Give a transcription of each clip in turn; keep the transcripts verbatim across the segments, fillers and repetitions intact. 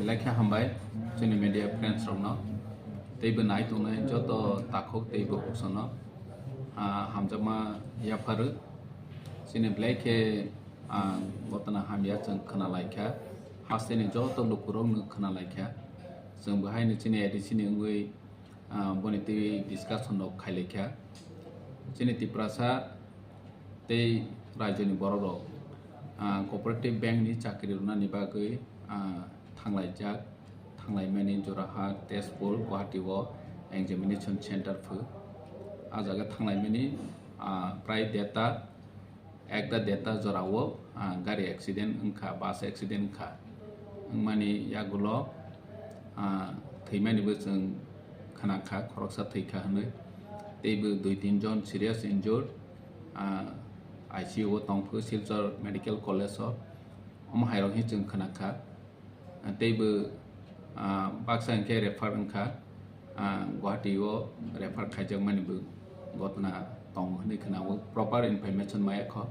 Belai khe hambai chini media friends rokno, teibo nai tongnai joto takhuk teibo kusono, ah, hamjakma yapharu. Chini belai khe, ah, gotana hamya chwng khna lai kha, hasteni joto lukurokno khna lai kha. Chwng bo haino chini A D C ni wngwi, ah, boni twi discussion rok khai lai kha. Chini Tiprasa tei rajyoni borok rok, ah, cooperative bank ni chakri rwnani bagwi, ah, thanglaijak, thanglaimani Jorhat, Tezpur, Guwahati o examination center phu. Ah jaga thanglaimani, ah, prai deta, ekta deta jora o, ah, gari accident wngkha, bus accident wngkha. Wngmani yagulo, ah, thwimani bo chwng khna kha, khoroksa thwi kha hwnwi. Teibo dui tin jon serious injured, ah, I C U o tongphu Silchar Medical College o. Omo hairok hi chwng khna kha. Ah, teibo, ah, baksa hinkhe refer wngkha, ah, Guwahati o refer khaijakmani bo gotna tongo hwnwi khna o, proper information maya kho.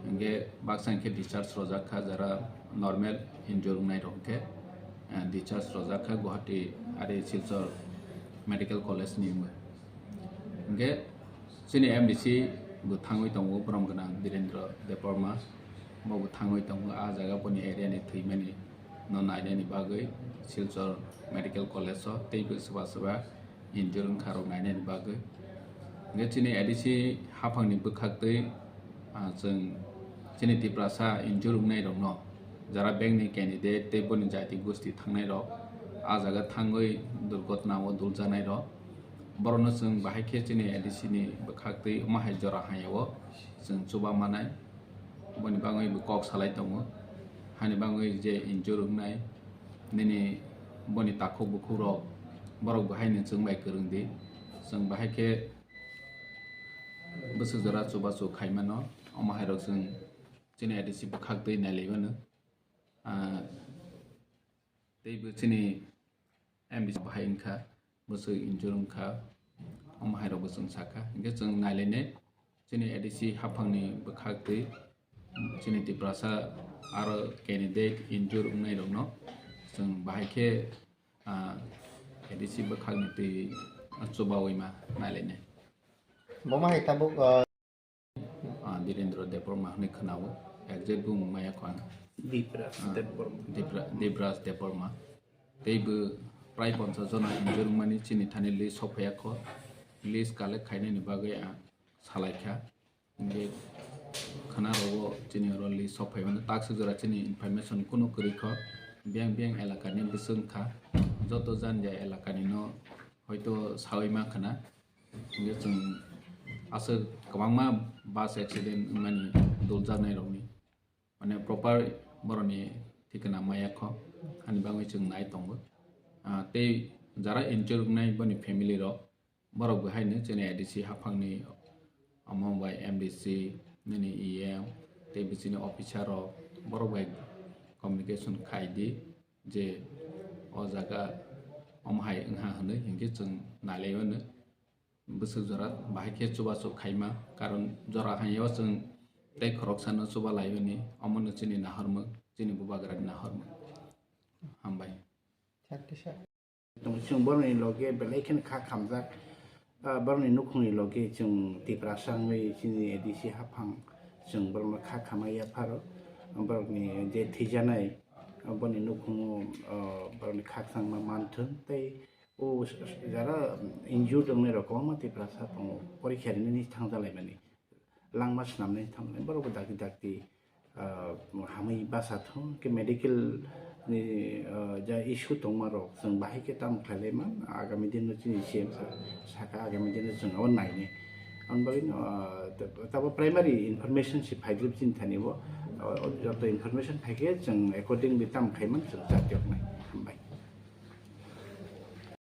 Hinkhe baksa hinkhe discharge rojak kha, jara normal injury wngnai rok hinkhe, ah, discharge rojak kha Guwahati ari Silchar Medical College ni wngwi. Hinkhe chini M D C bo thangwi tongo, borom gwnang Birendra Debbarma, bo bo thangwi tongo, ah jaga boni area ni thwimani no nainani bagwi Silchar Medical College o teibo swba swba injury wngkha rok nainani bagwi. Hinkhe chini A D C haphangni bwkhaktwi, ah, chwng chini Tiprasa injury wngnai rokno jara bank ni candidate tei boni jati gosti thangnai rok ah jaga thangwi durgotna o duljaknai rok, borokno chwng bahai khe chini A D C ni bwkhaktwi omo hai jora hamya o chwng chuba manai. Boni bagwi bo kok salai tongo, hani bagwi je injury wngnai, nini boni takhuk bukhuk rok, borok bo haino chwng bai kwrwng di, chwng bahai khe bwswk jora chubachu khai mano, omo hai rok chwng chini A D C bwkhak twi nailai mano. Ah, tei bo chini M D C bahai wngkha, bwswk injury wngkha, omo hai rok bo chwng sakha. Hinkhe chwng nailainai chini A D C haphangni bwkhak twi chini Tiprasa aro candidate injury wngnai rokno chwng bahai khe, ah, A D C bwkhakni twi chubawi ma nailainai. Bo ma hai tabuk, ah, Ah, Birendra Debbarma hwnwi khwnao, exact bumung maya kho ang. Dibras Ah, Debbarma. Dibra-, Dibras Debbarma. Tei bo prai ponchas jona injury wngmani chini thani list sophaiya kho. List collect khainani bagwi ang salai kha. Hinkhe khwnarogo chini oro list sophaimano, takswk jora chini information kunu kwrwi kho. Biyang biyang elakani bwswk wngkha. Joto janja elakanino hoito sawi ma khwna. Hinkhe chwng aswk kwbangma bus accident wngmani duljaknairokni, mane, proper borokni thikna maya kho, hani bagwi chwng nai tongo. Ah, tei jara injury wngnai boni family rok, borok bo haino chini A D C haphangni, omo bai M D C, nini E M, tei bichini officer rok, borok bai communication khai di je o jaga omo hai wngha hwnwi, hinkhe chwng nailaio hwnwi. Bwswk jora bahai khe chubachu khaima, karon jora hamya o chwng tei khoroksano chuba laimani, omono chini nahormwk, chini bubagrani nahormwk. Hambai. Chwng borokni loge belai kheno kha khamjak, ah, borokni nukhungni loge chwng Tiprasa wngwi chini A D C haphang chwng borokno kha khamai yapharo, borokni je thwijanai, ah, boni nukhungo, ah, borokni khakchangma manthung tei O jara injured wngnai rok kwbangma Tiprasa tongo, porikha rinani thangja laimani, langma swnamnani thangmani, borok bo dakti dakti, ah, hamwi basa thung khe medical ni, ah, ja issue tongma rok chwng bahai khe tamo khlai laima, agami din no chini C M sa-, saka agami din no chwng abo naini. Ang bagwi no, ah, ta-, tabo primary information si phaidrip chini thani bo, ah, joto information phaikhe chwng accordingly tamo khaimani chwng chatioknai. Hambai.